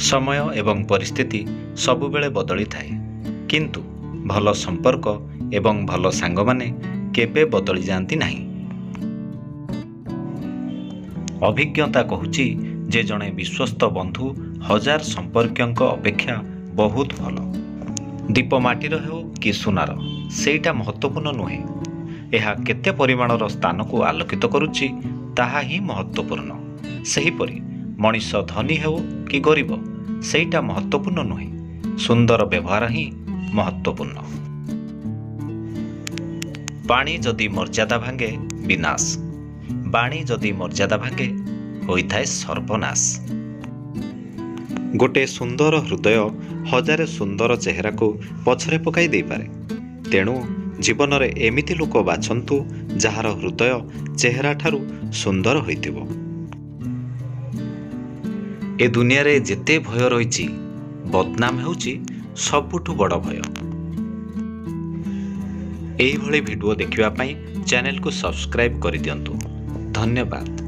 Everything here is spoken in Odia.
ସମୟ ଏବଂ ପରିସ୍ଥିତି ସବୁବେଳେ ବଦଳିଥାଏ, କିନ୍ତୁ ଭଲ ସମ୍ପର୍କ ଏବଂ ଭଲ ସାଙ୍ଗମାନେ କେବେ ବଦଳିଯାଆନ୍ତି ନାହିଁ। ଅଭିଜ୍ଞତା କହୁଛି ଯେ ଜଣେ ବିଶ୍ୱସ୍ତ ବନ୍ଧୁ ହଜାର ସମ୍ପର୍କୀୟଙ୍କ ଅପେକ୍ଷା ବହୁତ ଭଲ। ଦୀପ ମାଟିର ହେଉ କି ସୁନାର, ସେଇଟା ମହତ୍ତ୍ୱପୂର୍ଣ୍ଣ ନୁହେଁ। ଏହା କେତେ ପରିମାଣର ସ୍ଥାନକୁ ଆଲୋକିତ କରୁଛି, ତାହା ହିଁ ମହତ୍ତ୍ୱପୂର୍ଣ୍ଣ। ସେହିପରି ମଣିଷ ଧନୀ ହେଉ କି ଗରିବ, ସେଇଟା ମହତ୍ତ୍ୱପୂର୍ଣ୍ଣ ନୁହେଁ। ସୁନ୍ଦର ବ୍ୟବହାର ହିଁ ମହତ୍ତ୍ୱପୂର୍ଣ୍ଣ। ପାଣି ଯଦି ମର୍ଯ୍ୟାଦା ଭାଙ୍ଗେ, ବିନାଶ। ବାଣୀ ଯଦି ମର୍ଯ୍ୟାଦା ଭାଙ୍ଗେ, ହୋଇଥାଏ ସର୍ବନାଶ। ଗୋଟେ ସୁନ୍ଦର ହୃଦୟ ହଜାରେ ସୁନ୍ଦର ଚେହେରାକୁ ପଛରେ ପକାଇ ଦେଇପାରେ। ତେଣୁ ଜୀବନରେ ଏମିତି ଲୋକ ବାଛନ୍ତୁ, ଯାହାର ହୃଦୟ ଚେହେରାଠାରୁ ସୁନ୍ଦର ହୋଇଥିବ। ଏ ଦୁନିଆରେ ଯେତେ ଭୟ ରହିଛି, ବଦନାମ ହେଉଛି ସବୁଠୁ ବଡ଼ ଭୟ। ଏହିଭଳି ଭିଡ଼ିଓ ଦେଖିବା ପାଇଁ ଚ୍ୟାନେଲକୁ ସବସ୍କ୍ରାଇବ୍ କରିଦିଅନ୍ତୁ। ଧନ୍ୟବାଦ।